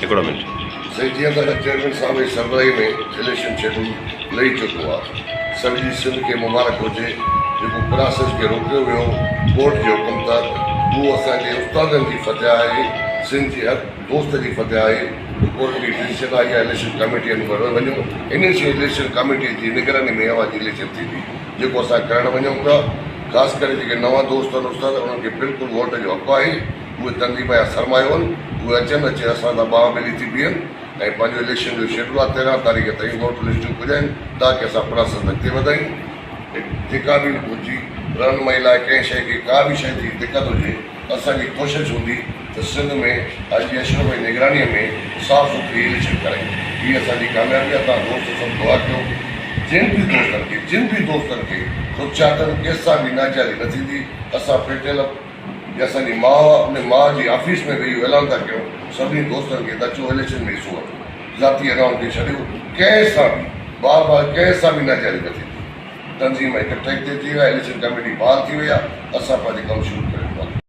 هڪڙو منٽ. سائين جيئن ته چيئرمين صاحب جي سربراهي ۾ اليڪشن شيڊول لهي چڪو آ سڄي سنڌ کي مبارڪ هجي جيڪو پراسيس کي روڪيو ويو ڪورٽ جي حڪم تحت اهو اسان جي استادن جي فتح آهي سنڌ جي هر دوست جي فتح آهي ته ڪورٽ جي ڊسيشن آئي آهي اليڪشن ڪاميٽي ۾ وڃو انهي شي اليڪشن ڪاميٽي جي نگراني ۾ اوهان جي اليڪشن ٿيندي جيڪو اسان ڪرڻ وڃون پيا خاص ڪري جيڪي نوان دوست آهن استاد انهن کي بلڪل ووٽ جو حق آهي اهي تنظيم جا سرمايو آهن اهي اچن اچي اسان سان ٻانهن ٻيلي ٿي بيهن ۽ پنهنجو اليڪشن جو شيڊول آهي 13 تاريخ تائين ووٽ لسٽون پڄائين تاڪه اسان پراسس اڳتي وڌايون جيڪا به هجي رهنمائي لاء ڪنهن شيء کي ڪا به شيء جي دقت هجي اسان جي ڪوشش هوندي ته سنڌ ۾ حاجي اشرف جي نگراني ۾ صاف سٿري اليڪشن ڪرايون هي اسان جي ڪاميابي آهي توهان دوست سڀ دعا ڪيو جن به دوستن کي جن به دوستن کي خدشات آهن ڪنهن سان به ناجائزي نه ٿيندي اسان پيٽيل جي اسان جي ماء آهي ان ماء جي آفيس ۾ ويهي اهو اعلان ٿا ڪيون سڀني دوستن کي ته اچو اليڪشن ۾ حصو وٺو ذاتي انائن کي ڇڏيو ڪنهن سان به بار بار ڪنهن سان به ناجائزي نه ٿيندي تنظيم هڪ ٽريڪ تي اچي وئي آهي اليڪشن ڪميٽي بحال ٿي وئي آهي اسان پنهنجي ڪم شروع ڪري ڏنو آهي.